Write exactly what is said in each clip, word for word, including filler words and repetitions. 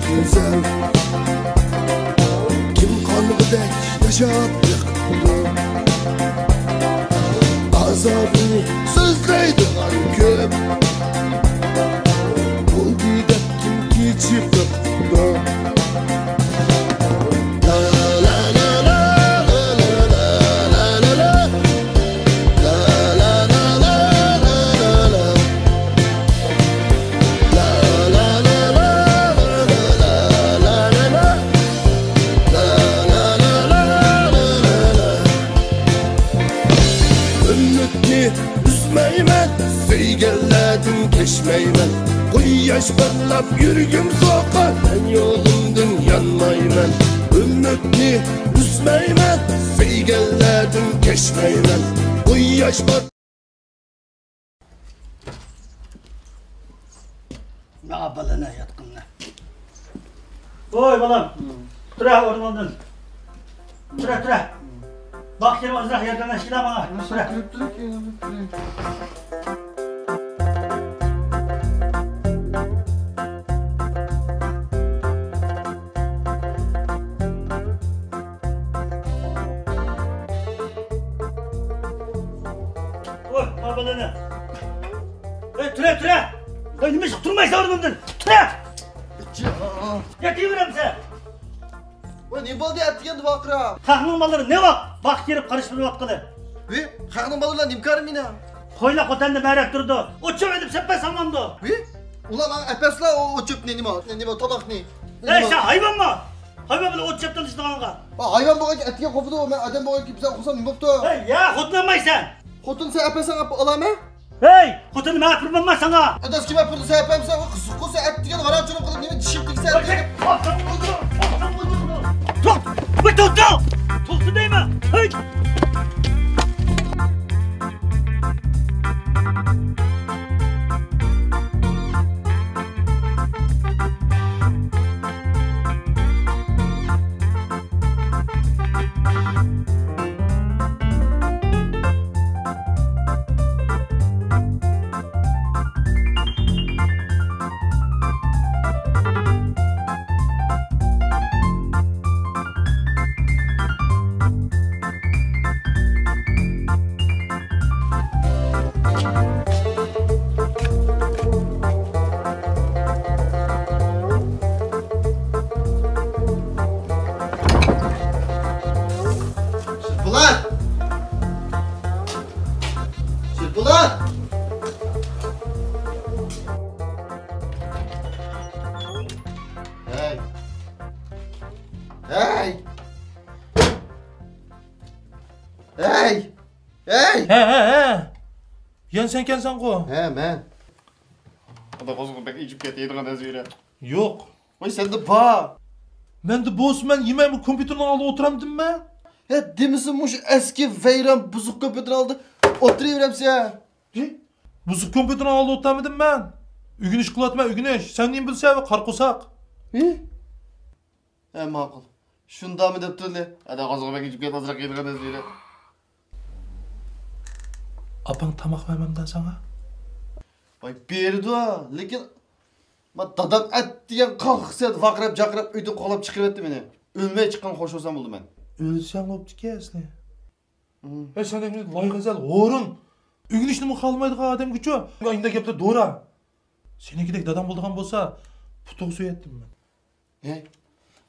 گۈزەل، كىم قانغۇدەك ياشاپ بېقىپتۇ؟ ئازابىنى سۆزلەيدىغان كۆپ، بولدى دەپ كىم كېچىپ بېقىپتۇ؟ ئۈمىدنى ئۈزمەيمەن، سۆيگەنلەردىن كەچمەيمەن. قۇياش پارلاپ يۈرگۈم سوقار، مەن يولۇمدىن يانمايمەن. ئۈمىدنى ئۈزمەيمەن، سۆيگەنلەردىن كەچمەيمەن. قۇياش پار- يا بالىنى ياتقىنىنى. ۋوي بالام، تۇرە ئورنۇڭدىن. تۇرە، تۇرە. باغ كىرىپ ئازراق ياردەملەشكىلە ماڭا. تۇرە. ۋوي، ماڭا بالىنى. ھەي، تۇرە، تۇرە! ۋاي، نېمىشقا تۇرمايسەن ئورنۇڭدىن؟ تۇرە! ياتىۋېرەمسەن؟ ۋاي، نېمە بولدى ئەتىگەندە ۋارقىراپ؟ خەقنىڭ بالىلىرى نېمە ۋاق؟ باغقا كىرىپ قارىشىپ يۈرۈۋاتقىلى. ۋى، خەقنىڭ بالىلىرى نېمە كارى مېنىڭ؟ قويلار خوتەندە مەرەپ تۇرىدۇ. ئوت چۆپ ئېلىپ سەپپەس ساڭلامدۇ؟ ۋى، ئۇلار ماڭا ئەپەسلا ئۇ ئوت چۆپنى، نېمە، نېمە، تاماقنى. ھەي، سەن ھايۋانمۇ؟ ھايۋان بىلەن ئوت چۆپ تالىشىدىغانغا. ھايۋان بولغاچ ئەتىگەن قوپىدۇ، مەن ئادەم بولغاچ بىزەن قوپسام نېمە بوپتۇ؟ ھەي، يا، خوتۇن ئالمايسەن. خوتۇن سەن ئەپەسەڭ ئاپ ئالامەن؟ ھەي، خوتۇننى مەن ئاپىرىمەن ساڭا. ئاداش كىم ئەپىردى سەن ئەپەمسەن؟ قىزىققۇ سەن ئەتىگەن غارام چۇرۇم قىلىپ نېمە دىشىم تېگىسە ئەتىگەن. توختا، بىر توختا! توختا دەيمەن! ھەي! شىرپۇلان! شىرپۇلان! ھەي! ھەي! ھەي! ھەي! ھە، ھە، ھە! يەنە سەنكەنسەنغۇ؟ ھە، مەن. ئادا قوزغىلىپ بەك ئېچىپ كەتتى، يەيدىغان نەرسە بېرە. يوق. ۋاي، سەندە بار. مەندە بولسا مەن يېمەيمۇ، كومپيۇتېرنىڭ ئالدىدا ئولتۇرامدىم مەن؟ ھە، دېمىسە مۇشۇ ئەسكى ۋەيران بۇزۇق كومپيۇتېرنىڭ ئالدىدا ئولتۇرۇۋېرەمسەن؟ ھە؟ بۇزۇق كومپيۇتېرنىڭ ئالدىدا ئولتۇرمىدىم مەن. ئۆگىنىش قىلىۋاتىمەن، ئۆگىنىش. سەن نېمە بىلىسەن، قارا قورساق؟ ھە؟ ھە، ماقۇل. شۇنداقمۇ دەپ تۇرلى. ئەدە، قازغا بەك ئېچىپ كەت، ئازراق يەيدىغان نەرسە بېرە. ئاپاڭ تاماق بەرمەمدۇ ساڭا؟ ۋاي، بېرىدۇ، لېكىن ما دادام ئەتىگەن قالخا سەت ۋارقىراپ-جارقىراپ ئۆيدىن قوغلاپ چىقىرىۋەتتى مېنى. ئۆلمەي چىققان خوش بولسام بولدى مەن. ئۆلسەڭ بوپتىكەن ئەسلى. ھە، سەن ئەمدى لايغەزەل، ھورۇن. ئۆگىنىشنىمۇ خالىمايدىغان ئادەمگىچۇ ئانداق گەپلەر دورا. سېنىڭكىدەك دادام بولىدىغان بولسا، پۇتىغا سۆيەتتىم مەن. ھەي،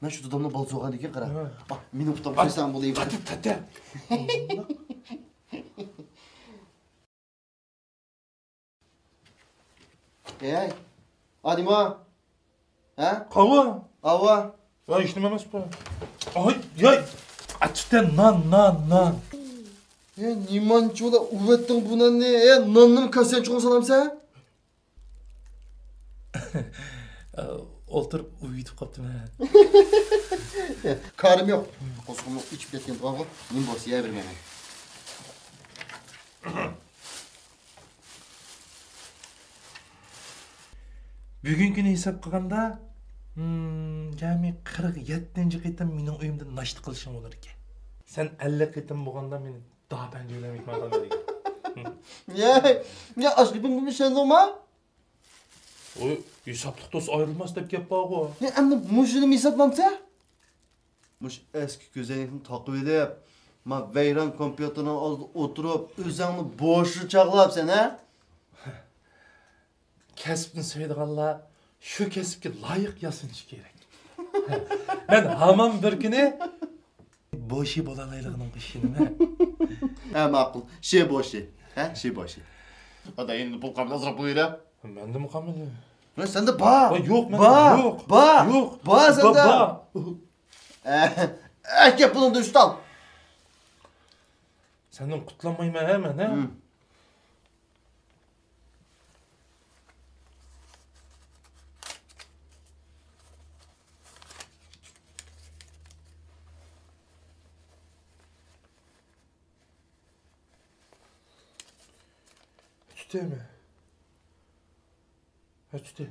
مەن شۇ دادامنىڭ بالىسى بولغاندىكىن قارا. ھە. ئا، مېنىڭ پۇتۇمغا قويساڭ بولدى. قېتىپ تەتە. ھەي، ئادىما. ھە؟ قاۋا. ئاۋا. يا، ھېچنېمە ئەمەس بۇ. ئاي، ياي. ئاچچىقتەن نان، نان، نان. ھە، نېمانچە ئۇۋەتتىڭ بۇ ناننى؟ ھە، ناننىمۇ كاسسەنچۇقۇڭ سالامسەن؟ ئولتۇرۇپ ئۇۋا يۇتۇپ قاپتىمەن. كارىم يوق. قورسىقىمنى ئېچىپ كەتكەن تۇرغانغۇ. نېمە بولسا يەۋېرىمەن. بۈگۈنكى كۈنى ھېساب قىلغاندا، ھىم، جەمئىي قىرىق يەتتىنچى قېتىم مېنىڭ ئۆيۈمدە ناشتا قىلىشىڭ بولىدىكەن. سەن ئەللىك قېتىم بولغاندا مېنى داپەنجە بىلەن مېھمان قىلمىدىكەن. يا، يا، ئاشقىپىم بۇنى ئىشەندىڭما؟ ئۇ ھېسابلىق دوست ئايرىلماس دەپ گەپ بارغۇ. يا، ئەمدى مۇشۇنىمۇ ھېسابلامسەن؟ مۇشۇ ئەسكى كۆزەينەكنى تاقىۋېلىپ، ما ۋەيران كومپيۇتېرنىڭ ئالدىدا ئولتۇرۇپ، ئۆزۈڭنى بوشىغا چاغلاپسەن، ھە؟ كەسىپنى سۆيىدىغانلار شۇ كەسىپكە لايىق ياسىنىشى كېرەك. مەن ھامان بىر كۈنى بوشى بولالايدىغىنىمغا ئىشىنىمەن. ھە، ماقۇل. شى بوشى. ھە، شى بوشى. ئادا، ئەمدى پۇل قالمىدى، ئازراق پۇل بېرە. مەندىمۇ قالمىدى. ۋە سەندە بار. ۋە يوق، مەندە بار. يوق. بار. يوق. بار سەندە. بار. ئە، ئەكەپ بۇنىڭدىن ئۈچ تال. سەندىن قۇتۇلالمايمەن ھە مەن، ھە؟ ھىم. تۇتىمەن. ھە، تۇتى.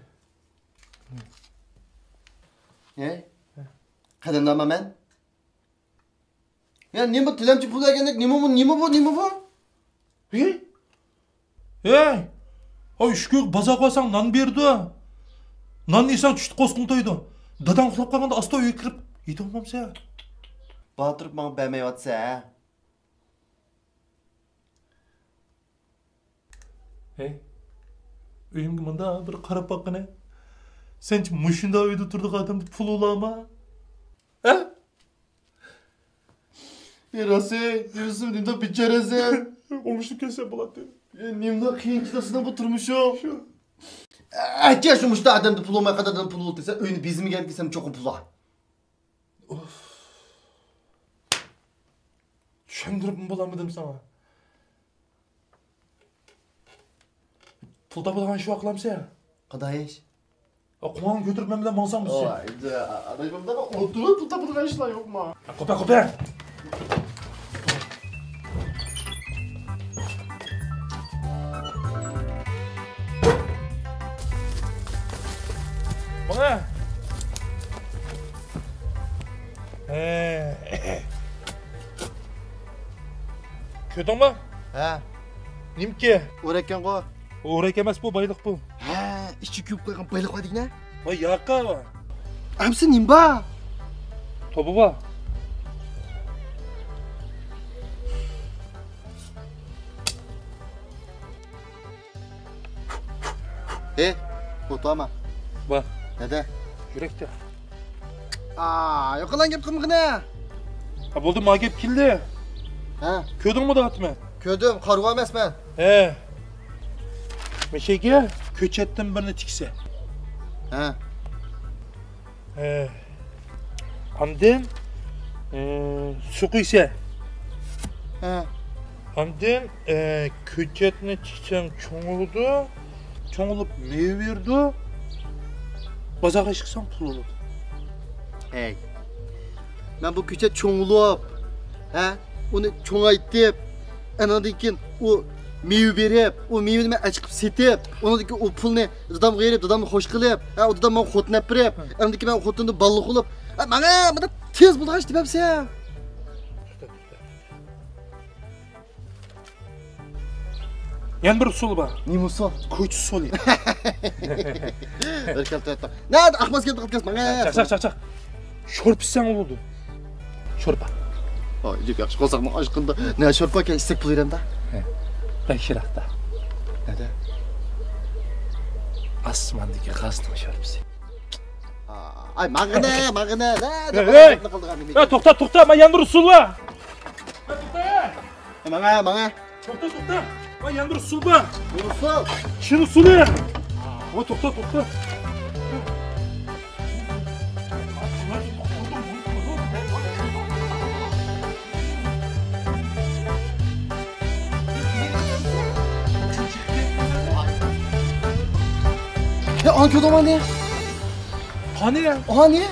ھەي؟ ھە. قەدەمدارما مەن؟ يا، نېمە تىلەمچى پۇل بەرگەندەك، نېمە بۇ، نېمە بۇ، نېمە بۇ؟ ھەي؟ ھەي! ئاي، ئۈچ كۈن بازارغا بارساڭ نان بېرىدۇ. نان يېسەڭ چۈشتە قورسىقىڭ تويىدۇ. داداڭ ئۇخلاپ قالغاندا ئاستا ئۆيگە كىرىپ يېتىۋالمامسەن؟ بار تۇرۇپ ماڭا بەرمەيۋاتىسەن، ھە؟ ھەي، ئۆيۈمگە مۇنداق بىر قاراپ باققىنە. سەنچە مۇشۇنداق ئۆيدە تۇرىدىغان ئادەمدە پۇل بولارما؟ ھە؟ ئەي راستى، نېمىسى نېمىدەپ بىچارەسەن؟ ئومۇشلۇپ كەتسەم بولاتتى. ئەي، نېمىدەك قىيىنچىلىق سېنىڭ بۇ تۇرمۇشۇڭ؟ شۇ. ئەكە شۇ مۇشۇنداق ئادەمدە پۇل بولماي قانداق ئادەمدە پۇل بولىدۇ دېسە، ئۆينى بېزىمىگەن دېسەم چوقۇم پۇل بار. ئۇف. چۈشەندۈرۈپمۇ بولالمىدىم ساڭا. پۇل تاپىدىغان ئىش ۋاقلامسەن؟ قانداق ئىش؟ قوڭاڭنى كۆتۈرۈپ مەن بىلەن ماڭساڭ بىز. ۋاي، ئاداش، بۇنداق ئولتۇرۇپ پۇل تاپىدىغان ئىشلار يوقما؟ قوپە، قوپە! ماڭا! ھە. كۆردۈڭمۇ؟ ھە. نېمىكى؟ ئورەككەنغۇ. ئورەك ئەمەس بۇ، بايلىق بۇ. ھە، ئىچى كۆيۈپ قالغان بايلىق بار دېگىنە. ۋاي ياقا. ئەمسە نېمە بار؟ توپا بار. ھەي، ئولتۇرما. بار. نەدە؟ يۈرەكتە. ئا، يوقىلاڭ گەپ قىلمىغىنە. ھە، بولدى، ما گەپ كېلدى. ھە. كۆردۈڭمۇ دەۋاتىمەن. كۆردۈم، قارىغۇ ئەمەسمەن. ھە. مەشەگە كۆچەتتىن بىرنى تىكسە. ھە. ھە. ئاندىن، ئى، سۇ قۇيسە. ھە. ئاندىن، ئى، كۆچەتنى تىكسەڭ چوڭىيىدۇ، چوڭىيىپ مېۋە بېرىدۇ، بازارغا چىقساڭ پۇل بولىدۇ. ھەي، مەن بۇ كۆچەت چوڭىيىپ، ھە، ئۇنى چوڭايتىپ، ئانىڭدىن كېيىن ئۇ مېۋە بېرىپ، ئۇ مېۋىنى مەن ئەچىقىپ سېتىپ، ئۇنىڭدىن كېيىن ئۇ پۇلنى دادامغا بېرىپ، دادامنى خوش قىلىپ، ھە، ئۇ دادام ماڭا خوتۇن ئەپ بېرىپ، ھە. ئاندىن كېيىن مەن خوتۇننى بالىلىق بولۇپ، ھە، ماڭا مانا تېز بولىدىغان ئىش دېمەمسەن. توختا، توختا. يەنە بىر ئۇسۇل بار. نېمە ئۇسۇل؟ كوچا ئۇسۇلى. بىر كەلتۈرۈپ. نەدە ئاقماس كەلدى، قىلىپ كەلسە ماڭا. چاقچاق، چاقچاق. شورپا ئىچسەڭ بولىدۇ. شورپا. ئاي، جىق ياخشى قىلساقمۇ ئاشقىندا. نە شورپا ئىكەن، ئىچسەك بولۇۋېرەمدە. ھە. بەك يىراقتا. نەدە؟ ئاسماندىكى غازنىڭ شورپىسى. ئاي، ماڭغىنە، ماڭغىنە. نەدە؟ ھەي، ھەي! ھە، توختا، توختا، مانا يەنە بىر ئۇسۇل بار. ھە، توختا، ھە! ماڭا، ماڭا. توختا، توختا. ۋاي، يەنە بىر ئۇسۇل بار. ئۇسۇل. چىن ئۇسۇلى. ۋاي، توختا، توختا. يا، ئاڭ كۆردۈڭمۇ ئانى؟ قانى؟ ئانى؟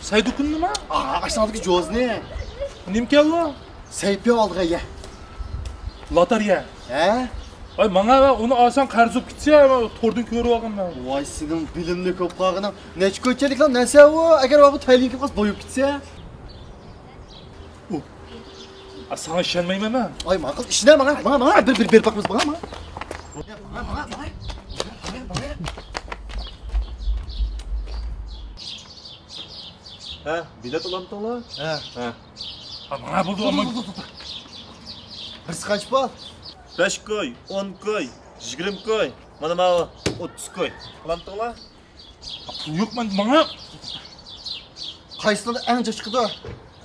سەيدۇكۇننىما؟ ئا، ئاشۇندىكى جوزنى. نېمىكەن ئۇ؟ سەيپىياۋ ئالدىغا ئىگە. لاتارىيە. ھە؟ ۋاي، ماڭا ئۇنى ئالساڭ قەرز بولۇپ كېتىسەن، توردىن كۆرۈپ ئالغان مەن. ۋاي، سېنىڭ بىلىملىك بولۇپ قالغىنىڭ. نەچچە كوچىلىكلا نەرسە ئۇ، ئەگەر ۋاقىت تەيلىنىپ كېلىپ قالسا بويۇپ كېتىسەن. ئۇ. ئا، ساڭا ئىشەنمەيمەن مەن. ئاي، ماقۇل، ئىشىنە ماڭا، ماڭا، ماڭا، بىر، بىر، بېرىپ باقىمىز، ماڭا، ماڭا. ماڭا، ماڭا، ماڭا. ھە، بېلەت ئالامتىڭلار؟ ھە. ھە. ھە، ماڭا بولدى، توختا، ئالماي. توختا، توختا. بىرسى قانچە پۇل؟ بەش كوي، ئون كوي، يىگىرمە كوي، مانا ماۋۇ ئوتتۇز كوي. ئالامتىڭلار؟ پۇل يوق مەندە، ماڭا. قايسىلىرى ئەڭ جىق چىقىدۇ؟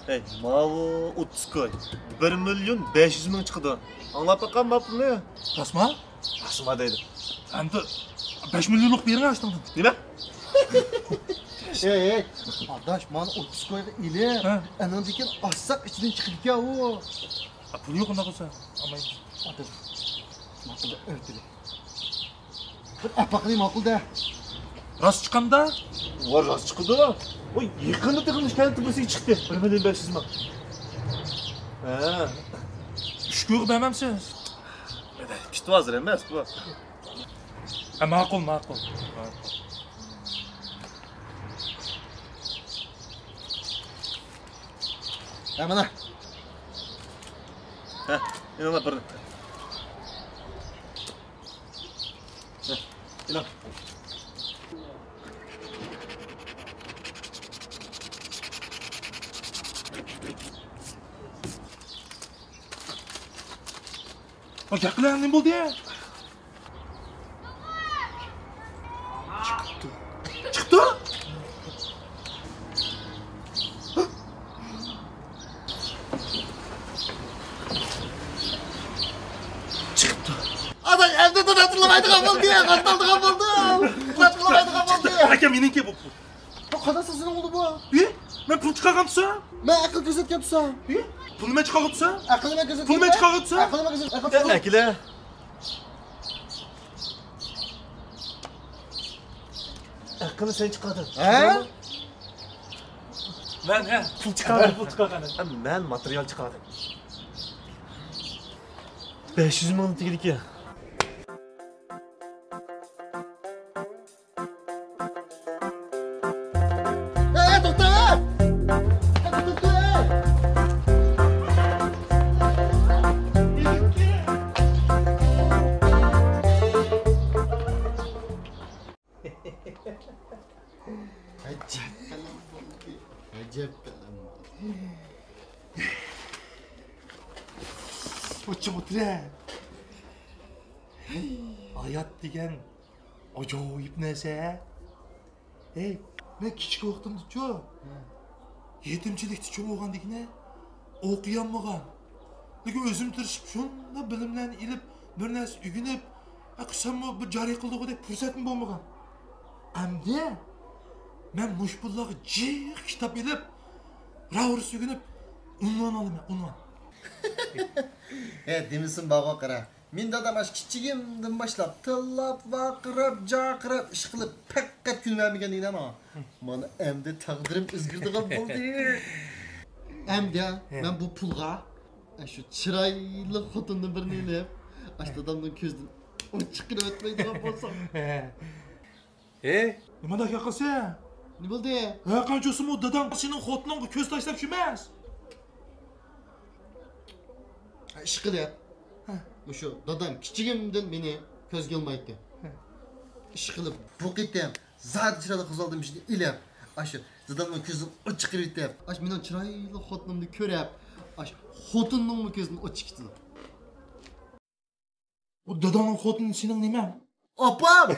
ھەي، ماۋۇ ئوتتۇز كوي. بىر مىليون بەش يۈز مىڭ چىقىدۇ. ئاڭلاپ باققانما پۇلنى؟ راستما؟ راستما دەيدۇ. ئەمدى بەش مىليونلۇق بېرىڭ ئاشتىڭدىن. نېمە؟ ئەي، ئەي، ئاداش، مانا ئوتتۇز كويغا ئېلىپ، ھە. ئانىڭدىن كېيىن ئاچساق ئىچىدىن چىقىدىكەن ئۇ. ھە، پۇل يوق ئۇنداق بولسا. ئالمايمىز. ئاداش، ماقۇل، ئۆتىلى. بىر ئەپ باققىلى ماقۇل-دە. راست چىقامدا؟ ۋا، راست چىقىدۇ. ۋاي، يېقىندا تېخى مۇشۇ كەنتتە بىرسىگە چىقتى. بىر مىليون بەش يۈز مىڭ. ھە. ئۈچ كويغا بەرمەمسىز؟ پىتى ھازىر ئەمەس بۇ. ھە، ماقۇل، ماقۇل. ھە، مانا. ھە، ئېلىڭلار بىرنى. ھە، ئېلىڭ. ۋاي، گەپ قىلىڭ، نېمە بولدى؟ چىقىپتۇ. چىقىپتۇ؟ چىقىپتۇ. ئاداش، ئەمدى دادا تىللىمايدىغان بولدى، قاتالدىغان بولدى. دادا تىللىمايدىغان بولدى. ئاكا، مېنىڭكى بۇ پۇل. بۇ قانداق سىزنىڭ ئۇلى بۇ؟ ئى؟ مەن پۇل چىقارغان تۇرسام؟ مەن ئەقىل كۆرسەتكەن تۇرسام؟ ئى؟ پۇلنى مەن چىقارغان تۇرسام؟ ئەقىلنى مەن كۆرسەتكەن. پۇلنى مەن چىقارغان تۇرسام؟ ئەقىلنى مەن كۆرسەتكەن. ئەكىلە. ئەقىلنى سەن چىقاردىڭ. ھە؟ مەن، ھە، پۇل چىقاردىم، پۇل چىقارغان. ھە، مەن ماتېرىيال چىقاردىم. بەش يۈز مىڭنىڭ تېگىدىكى. ئەي، توختا! ئەي، توختا! ئەجەب قىلىم بولدى. ئەجەب قىلىم. ئوچۇق ئولتۇرە. ھايات دېگەن ئاجايىپ نەرسە. ھەي، مەن كىچىك ۋاقتىمدىچۇ، ھە، يېتىمچىلىكتە چوڭ بولغاندىكىنە ئوقۇيالمىغان. لېكىن ئۆزۈم تىرىشىپ شۇنداق بىلىملەرنى ئېلىپ، بىر نەرسە ئۆگىنىپ، ھە، قىلساممۇ بىر جارى قىلىدىغۇدەك پۇرسەتمۇ بولمىغان. ئەمدى مەن مۇشۇ پۇللارغا جىق كىتاب ئېلىپ، راۋۇرۇس ئۆگىنىپ، ئۇنۋان ئالىمەن، ئۇنۋان. ھە، دېمىسۇن بارغۇ قارا. مېنى دادام ئاشۇ كىچىكىمدىن باشلاپ تىللاپ، ۋارقىراپ، جارقىراپ ئىش قىلىپ، پەقەت كۈن بەرمىگەن دېگىنە ماڭا. مانا ئەمدى تەقدىرىم ئۆزگىرىدىغان بولدى. ئەمدى ھە، مەن بۇ پۇلغا ئاشۇ چىرايلىق خوتۇندىن بىرنى ئېلىپ، ئاشۇ دادامنىڭ كۆزىدىن ئوت چىقىرىۋەتمەيدىغان بولسام. ھە. ھەي، نېمانداق ياقىسى؟ نېمە بولدى؟ ھە، قانچە بولسىمۇ داداڭ سېنىڭ خوتۇنۇڭغا كۆز تاشلاپ چۈشمەس. ئىشقىلىپ، ھە، مۇشۇ دادام كىچىكىمدىن مېنى كۆزگە ئىلمايتتى. ھە. ئىشقىلىپ، بۇ قېتىم زادى چىرايلىق قىز ئالدىم شۇنى ئېلىپ، ئاشۇ دادامنىڭ كۆزىدىن ئوت چىقىرىۋېتىپ، ئاشۇ مېنىڭ چىرايلىق خوتۇنۇمنى كۆرۈپ، ئاشۇ خوتۇننىڭمۇ كۆزىدىن ئوت چىقىتىدۇ. ئۇ داداڭنىڭ خوتۇنى سېنىڭ نېمەڭ؟ ئاپام!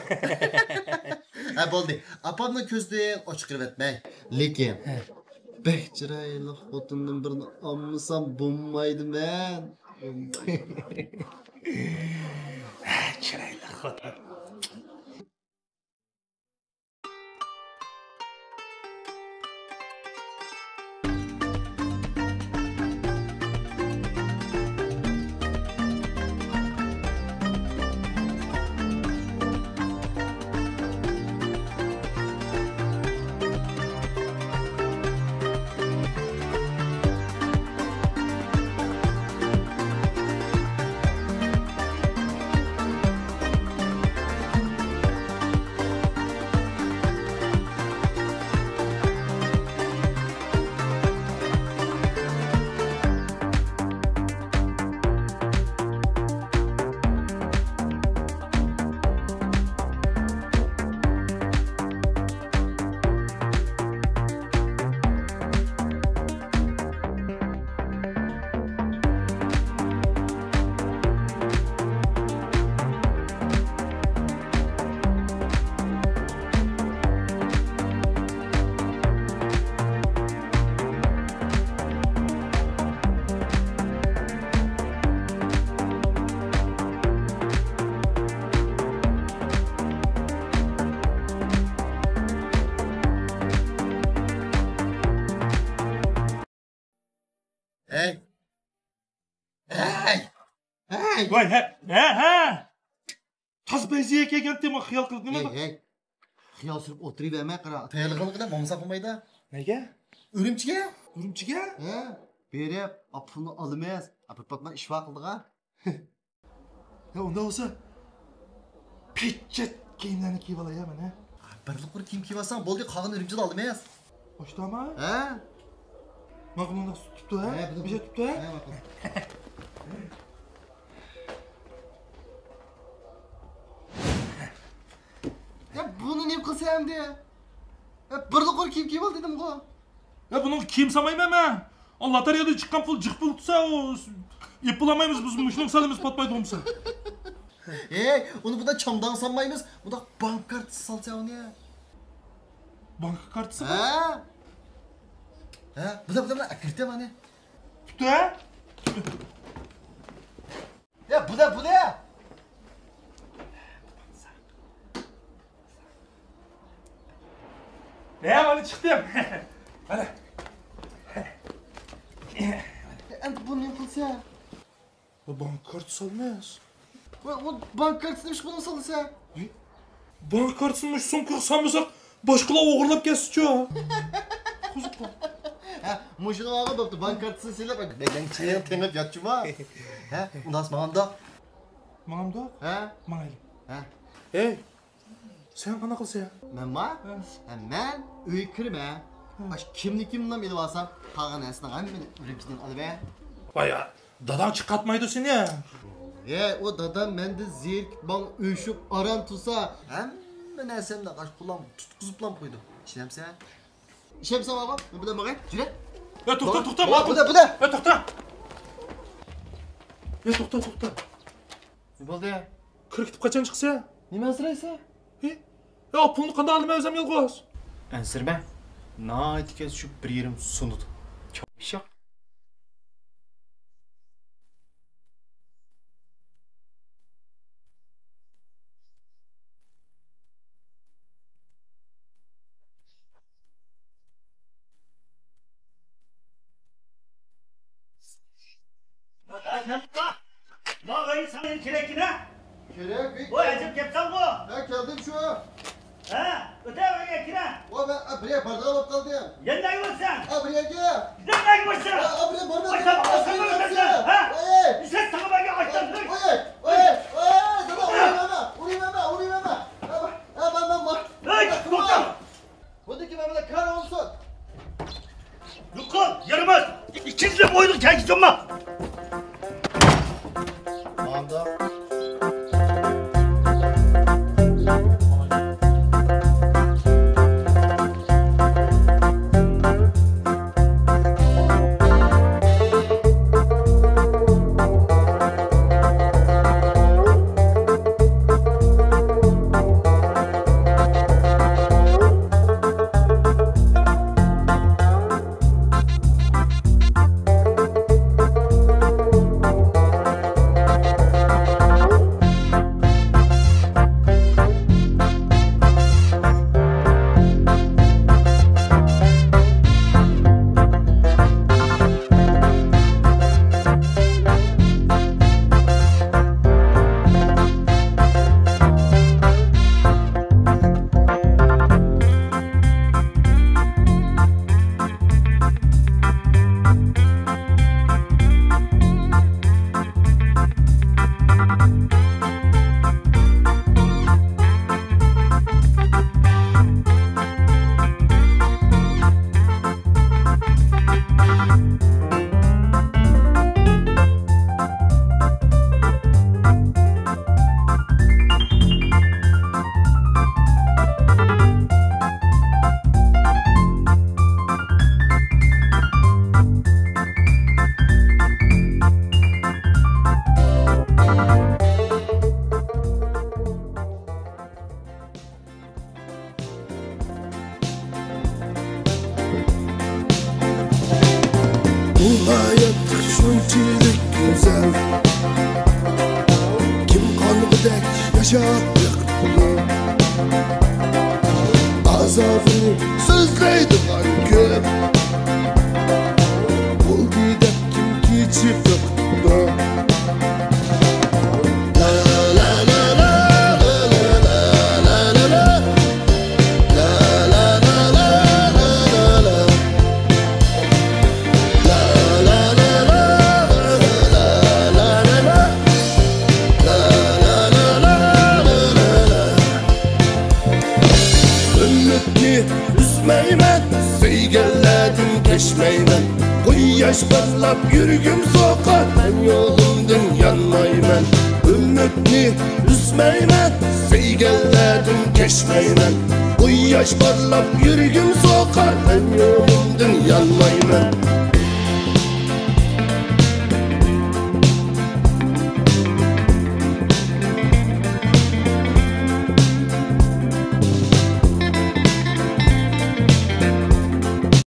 ھە، بولدى. ئاپامنىڭ كۆزىدىن ئوت چىقىرىۋەتمەي. لېكىن، ھە، بەك چىرايلىق خوتۇندىن بىرنى ئالمىسام بولمايدۇ مەن. ھە، چىرايلىق خوتۇن. ۋاي، ھە، ھە، ھە. تازا بەزىگە كەلگەنتى، مانا خىيال قىلىپ نېمە؟ ھەي، ھەي. خىيال سۈرۈپ ئولتۇرۇۋەرمە، قارا. تەييارلىقىڭنى قىلىپ، مومىسا قىلمايدا. نەگە؟ ئۈرۈمچىگە. ئۈرۈمچىگە؟ ھە. بېرىپ، ئاپىنى ئالىمىز. ئاپا پاتما ئىش ۋاقىلدىغا. يا، ئۇنداق بولسا، پېچەت كىيىملەرنى كىيىپ ئالاي، يا، مانا. بىرلا قۇر كىيىم كىيىۋالساڭ بولدى، قالغىنى ئۈرۈمچىدە ئالىمىز. ئاشتاما؟ ھە؟ ماقۇل، ئۇنداق تۇتۇپتۇ، ھە؟ ھە، بۇنى بىر تۇتۇپتۇ، ھە؟ ھە، ماقۇل. يا، بۇنى نېمە قىلسا ئەمدى؟ يا، بىرلا قۇر كىيىم كىيىۋال دېدىمغۇ. يا، بۇنىڭغا كىيىم سالمايمەن مەن. ئاللا تەرىيەدىن چىققان پۇل جىق پۇل تۇرسا، ئۇ، ئېپىلالمايمىز بىز، مۇشۇنىڭ سالىمىز پاتمايدىغۇ بولسا. ھەي، ئۇنى بۇنداق چامداڭ سالمايمىز، بۇنداق بانك كارتىسى سالسا ئۇنى. بانكا كارتىسى؟ ھە؟ ھە، بۇدا، بۇدا، بۇدا، ئەكىرتە مانا. تۇتتى، ھە؟ يا، بۇدا، بۇدا. ھە، مانا چىقتىم. مانا. ئەمدى بۇنى نېمە قىلسا؟ بۇ بانك كارتىسى ئەمەس. ۋە، ئۇ بانك كارتىسىنى ئىش بۇنى سالسا؟ بانك كارتىسىنى مۇشۇ سومكىغا سالمىساق، باشقىلار ئوغرىلاپ كەتسىچۇ؟ قىزىق. ھە، مۇشۇنى ئالغا بوپتۇ، بانك كارتىسىنى سېلىپ، بەدەن چېيىڭ تېڭىپ ياتچۇما. ھە، ئۇنداق ماڭامدۇ؟ ماڭامدۇ؟ ھە؟ ماڭايلى. ھە. ھەي، سەن قانداق قىلسەن؟ مەنما؟ ھە. ھە، مەن ئۆيگە كىرىمەن. ھە. ئاشۇ كىملىكىمنى ئېلىپ ئالسام، قالغان نەرسىنىڭ ھەممىنى ئۈرۈمچىدىن ئالىمەن. ۋاي، داداڭ چىقارتمايدۇ سېنى. ھەي، ئۇ دادام مەندىن زېرىكىپ، ماڭا ئۆشۈپ، ئاران تۇرسا، ھەممە نەرسەمنى ئاشۇ قولام تۇتقۇزۇپلا قويىدۇ. ئىشىنەمسەن؟ ئىشەمسەن ماڭا؟ مەن بىلەن ماڭاي. يۈرە. يا، توختا، توختا، بۇدا، بۇدا، بۇدا. يا، توختا. يا، توختا، توختا. نېمە بولدى؟ كىر كېتىپ قاچان چىقىسەن؟ نېمە ئەنسىرەيسەن؟ ھى؟ يا، پۇلنى قانداق ئالىمەن ئۆزۈم يالغۇز؟ ئەنسىرىمە. ناھايىتى كەس شۇ بىر يېرىم سۇنىدۇ. چاپشاق. ماڭا ساڭا كېرەككىنە. كېرەك، بىك. ۋاي، ئەجەب گەپسەنغۇ. ھە، كەلدىم شۇ. ھە، ئۆتە ئۆيگە كىرە. ۋاي، مەن، ئە، بىر يەر بارىدىغان بولۇپ قالدىم. يەنە نەگە بارسەن؟ ئە، بىر يەرگە. يەنە نەگە بارسەن؟ ئە، ئە، بىر يەر بارىدىغان. ئاي، ساڭا ئاچتان بەرگەن ئاچتان. ئەي، ئەي، ئەي، دادا، ئۇرۇۋەرمە، ئۇرۇۋەرمە، ئۇرۇۋەرمە. ئە، ئە، مەن، مەن، مەن. ئەي، توختا. بۇندىكى مەن بىلەن كار بولسۇن. يوقال، يارىماس. ئىككىنچىلەپ ئويۇنغا كەلگۈچۈمما. بۇ ھايات شۇنچىلىك گۈزەل، كىم قانغۇدەك ياشاپ بېقىپتۇ؟ ئازابىنى سۆزلەيدىغان كۆپ، بولدى دەپ كىم كېچىپ بېقىپتۇ؟ كەچمەيمەن. قۇياش پارلاپ يۈرىكىم سوقار، مەن يولۇمدىن يانمايمەن. ئۈمىدنى ئۈزمەيمەن، سۆيگەنلەردىن كەچمەيمەن. قۇياش پارلاپ يۈرىكىم سوقار، مەن يولۇمدىن يانمايمەن.